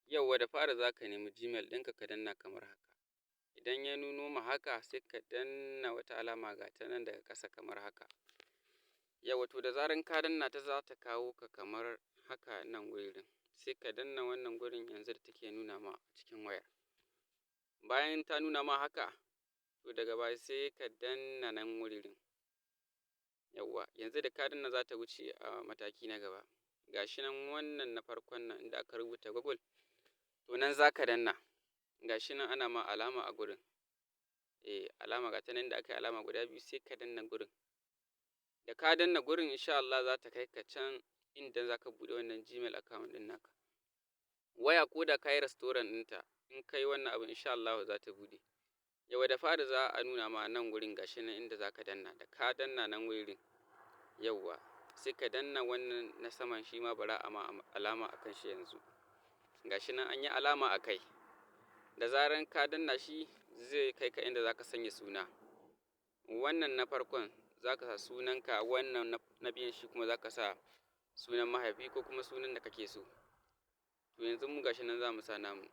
Yauwa, da fari za ka nemi Gmail ɗinka, ka danna kamar haka. Idan ya nuno ma haka, sai ka danna wata alama, ga ta nan daga ƙasa kamar haka. Yauwa, to da zaran ka danna ta, za ta kawo ka kamar haka nan wurin. Sai ka danna wannan gurin yanzu da take nuna ma a cikin wayar. Bayan ta nuna ma haka, to daga baya sai ka danna nan wurin. Yauwa, yanzu da ka danna, za ta wuce a mataki na gaba. Ga shi nan, wannan na farkon nan inda aka rubuta Google, to nan za ka danna. Ga shi nan ana ma alama a gurin. Eh, alama ga ta nan da aka yi alama guda biyu, sai ka danna gurin. Da ka danna gurin, insha Allah za ta kai ka can inda za ka buɗe wannan Gmail account ɗin naka. Waya ko da ka yi restoring ɗinta, in ka yi wannan abun, insha Allahu za ta buɗe. Yauwa, da fari za a nuna ma nan gurin, ga shi nan inda za ka danna. Da ka danna nan wurin, yauwa, sai ka danna wannan na saman shi ma, bara a ma alama a kan shi yanzu. Ga shi nan an yi alama a kai. Da zaran ka danna shi, zai kai ka inda za ka sanya suna. Wannan na farkon za ka sa sunanka, wannan na biyun shi kuma za ka sa sunan mahaifi ko kuma sunan da kake so. To yanzu mu ga shi nan za mu sa namu.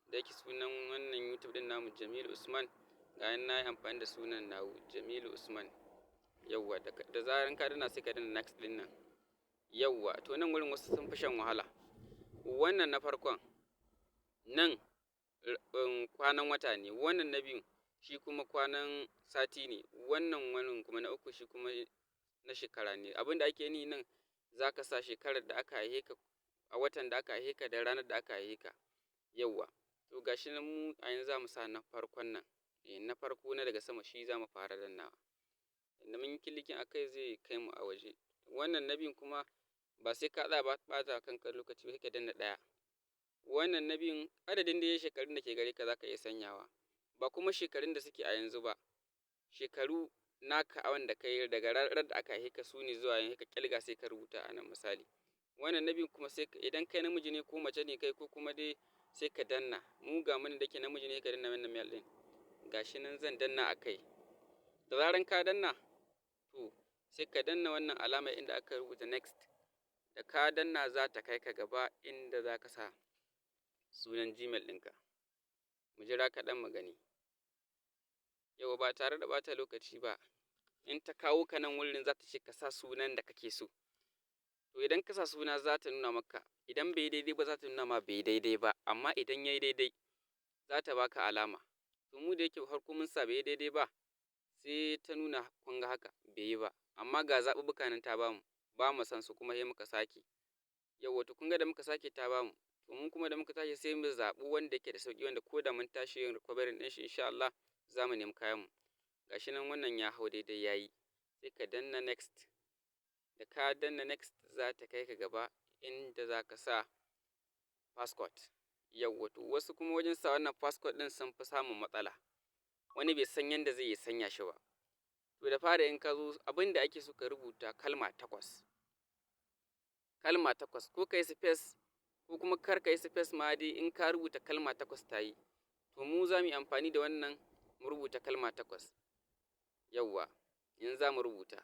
Da yake sunan wannan YouTube ɗin namu Jamilu Usman, ga nan na yi amfani da sunan nawa, Jamilu Usman. Yauwa, da zaran ka danna, sai ka danna next ɗin nan. Yauwa, to nan wurin wasu sun fi shan wahala. Wannan na farkon nan kwanan wata ne, wannan na biyun shi kuma kwanan sati ne, wannan wannan kuma na uku shi kuma na shekara ne. Abin da ake nufi nan, za ka sa shekarar da aka haife ka, a watan da aka haife ka da ranar da aka haife ka. Yauwa, to ga shi nan mu a yanzu za mu sa na farkon nan. Eh, na farko na daga sama shi za mu fara dannawa. Da mun yi clicking a kai, zai kai mu a waje. Wannan na biyun kuma ba sai ka tsaya ɓata kanka lokaci ba, sai ka danna ɗaya. Wannan na biyun, adadin dai shekarun da ke gare ka za ka iya sanyawa. Ba kuma shekarun da suke a yanzu ba. Shekaru naka a wanda ka yi daga ranar da aka haife ka su ne zuwa yanzu, ka ƙirga, sai ka rubuta a nan misali. Wannan na biyun kuma sai idan kai namiji ne ko mace ne kai ko kuma dai, sai ka danna. Mu ga mu da ke namiji ne, ka danna wannan male ɗin. Ga shi nan zan danna a kai. Da zaran ka danna, to sai ka danna wannan alamar inda aka rubuta next. Da ka danna, za ta kai ka gaba inda za ka sa sunan Gmail ɗinka. Mu jira kaɗan mu gani. Yauwa, ba tare da ɓata lokaci ba, in ta kawo ka nan wurin, za ta ce ka sa sunan da kake so. To idan ka sa suna, za ta nuna maka idan bai yi daidai ba, za ta nuna ma bai yi daidai ba, amma idan ya yi daidai, za ta baka alama. To mu da yake farko mun sa bai yi daidai ba, sai ta nuna, kun ga haka bai yi ba. Amma ga zaɓuɓɓuka nan ta bamu, ba mu san su kuma, sai muka sake. Yauwa, to kun ga da muka sake ta bamu. To mu kuma da muka tashi, sai mu zaɓi wanda yake da sauƙi, wanda ko da mun tashi yin recovery ɗin shi, insha Allah za mu nemi kayanmu. Ga shi nan wannan ya hau daidai, ya yi. Sai ka danna next. Da ka danna next, za ta kai ka gaba inda za ka sa passcode. Yauwa, to wasu kuma wajen sa wannan passcode ɗin sun fi samun matsala. Wani bai san yanda zai yi sanya shi ba. To da fari in ka zo, abin da ake so ka rubuta kalma takwas. Kalma takwas, ko ka yi space ko kuma kar ka yi space ma dai, in ka rubuta kalma takwas ta yi. To mu za mu yi amfani da wannan mu rubuta kalma takwas. Yauwa, yanzu za mu rubuta.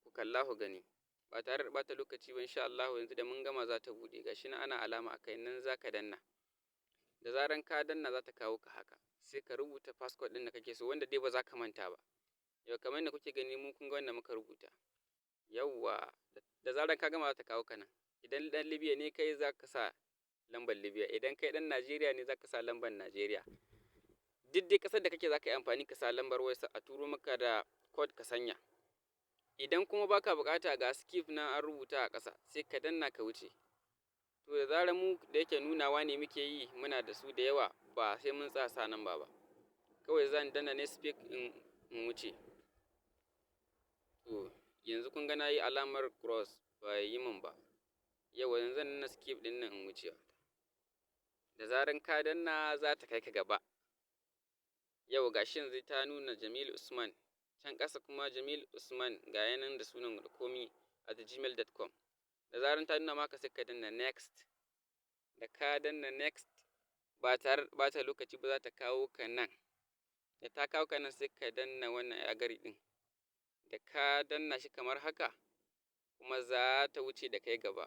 Ku kalla ku gani. Ba tare da ɓata lokaci ba, insha Allahu yanzu da mun gama za ta buɗe. Ga shi nan ana alama a kai, nan za ka danna. Da zaran ka danna, za ta kawo ka haka. Sai ka rubuta passcode ɗin da kake so, wanda dai ba za ka manta ba. Yau kamar yadda kuke gani, mu kun ga wanda muka rubuta. Yauwa, da zaran ka gama, za ta kawo ka nan. Idan ɗan Libya ne kai, za ka sa lambar Libya. Idan kai ɗan Najeriya ne, za ka sa lambar Najeriya. Duk dai ƙasar da kake, za ka yi amfani ka sa lambar wayar a turo maka da code ka sanya. Idan kuma ba ka buƙata, ga skip nan an rubuta a ƙasa, sai ka danna ka wuce. To da zarar mu da yake nunawa ne muke yi, muna da su da yawa, ba sai mun tsaya sa namba ba. Kawai zan danna ne skip in wuce. To yanzu kun ga na yi alamar cross, ba yi min ba. Yauwa, yanzu zan danna skip ɗin nan in wuce. Da zaran ka danna, za ta kai ka gaba. Yau ga shi yanzu ta nuna Jamilu Usman. Can ƙasa kuma Jamilu Usman, ga yanan da sunan da komi, @gmail.com. Da zaran ta nuna maka, sai ka danna next. Da ka danna next, ba tare da ɓata lokaci ba, za ta kawo ka nan. Da ta kawo ka nan, sai ka danna wannan agree ɗin. Da ka danna shi kamar haka, kuma za ta wuce da kai gaba.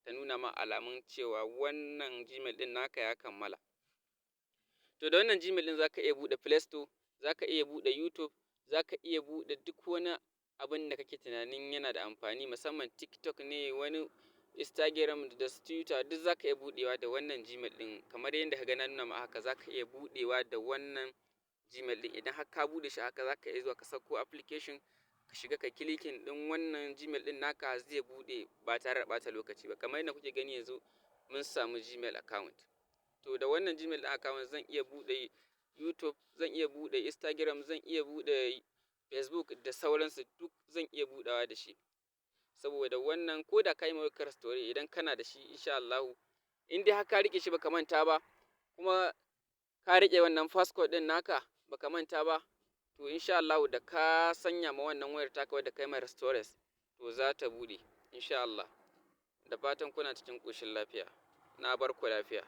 Ta nuna ma alamun cewa wannan Gmail ɗin naka ya kammala. To, da wannan Gmail ɗin za ka iya buɗe Play Store, za ka iya buɗe YouTube, za ka iya buɗe duk wani abin da kake tunanin yana da amfani, musamman TikTok ne, wani Instagram da Twitter, duk za ka iya buɗewa da wannan Gmail ɗin. Kamar yadda ka ga na nuna ma haka, za ka iya buɗewa da wannan Gmail ɗin. Idan har ka buɗe shi haka, za ka iya zuwa ka sauko application, ka shiga, ka clicking ɗin wannan Gmail ɗin naka, zai buɗe ba tare da ɓata lokaci ba. Kamar yadda kuke gani yanzu, mun samu Gmail account. To, da wannan Gmail ɗin account zan iya buɗe YouTube, zan iya buɗe Instagram, zan iya buɗe Facebook da sauransu, duk zan iya buɗewa da shi. Saboda wannan, ko da ka yi ma wayarka restore, idan kana da shi, insha Allahu, in dai har ka riƙe shi baka manta ba, kuma ka riƙe wannan passcode ɗin naka baka manta ba, to insha Allahu da ka sanya ma wannan wayar taka wadda kai ma restore, to za ta buɗe insha Allah. Da fatan kuna cikin ƙoshin lafiya. Na bar ku lafiya.